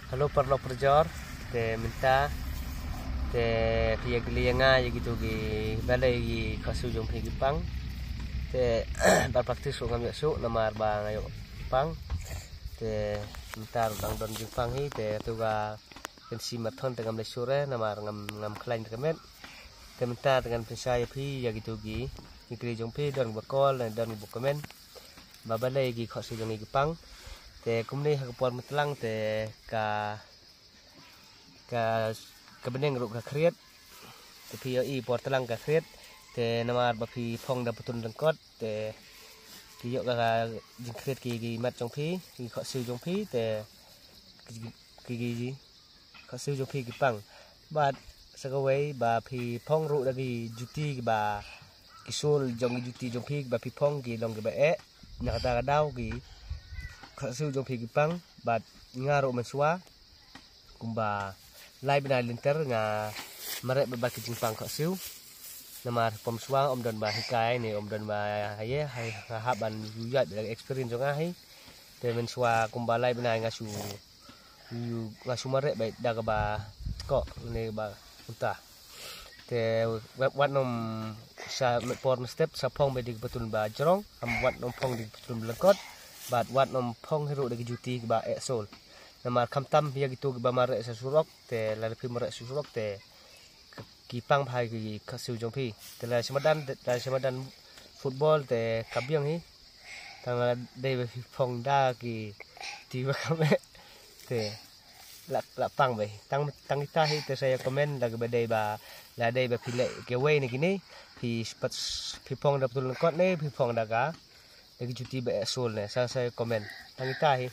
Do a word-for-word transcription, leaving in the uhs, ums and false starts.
Hello paralok parajor, te mynta te phi ïa kylli ïa nga ïa kito ki balei ki khohsiew jong phi ki pang. Te ban practice ruh ngam ïoh shuh namar ba nga ïoh pang. Te mynta ruh dang don jingpang hi, te to ka kynsi marathon te ngam leit shuh re namar ngam, ngam khlaiñ te ka met. Te mynta te ngan pynsngew ïa phi ïa kito ki, ki kylli jong phi, don kiba call ne don kiba comment ba balei ki khohsiew jong ngi ki pang. Te kumne ha ka por mynta lang te ka, ka, ka bneng ruh ka khriat. Te phi ïohi por mynta lang ka khriat. Te namar ba phi phong da patun lyngkot te ki ïoh ka jingkhriat ki, ki mat jong phi, ki khohsiew jong phi te ki, ki, ki khohsiew jong phi ki pang. Bad sa kawei ba phi phong ruh da ki juti kiba, ki sol jong ki juti jong phi kiba phi phong ki long kiba eh. Na kata ka daw ki khohsiew jong phi ki pang. Bad nga ruh mynshuwa kumba lai bnai lynter nga mareh bad ki jingpang khohsiew. Namar pom shuwa ym don ba hikai ne ym don ba haei, haei nga hap ban ïoh ïa ka experience jong nga hi. Te mynshuwa kumba lai bnai nga shu, nga shu mareh bad da kaba koh ne ba kumta. Te wat, wat nym, sa por mynstep sa phong bad da ki patun ba jrong, wat nym phong da ki patun ba lyngkot, bad wat nym phong hi ruh da ki juti kiba eh sol. Namar khamtam ïa kito kiba mareh sha surok, te lada phi mareh sha surok te ki pang bha ki khohsiew jong phi. Te lada sha madan, lada sha madan football te ka biang hi. Tang lada dei ba phi phong da ki juti ba kham eh te la, la pang bha. Tang, tang kita hi te sa ïa comment lada ba dei ba, lada dei ba phi leh kiwei na kine, phi spat, phi phong da patun lyngkot ne phi phong da ka, da ki juti ba eh sol ne, sa, sa ïa comment. Tang kita hi.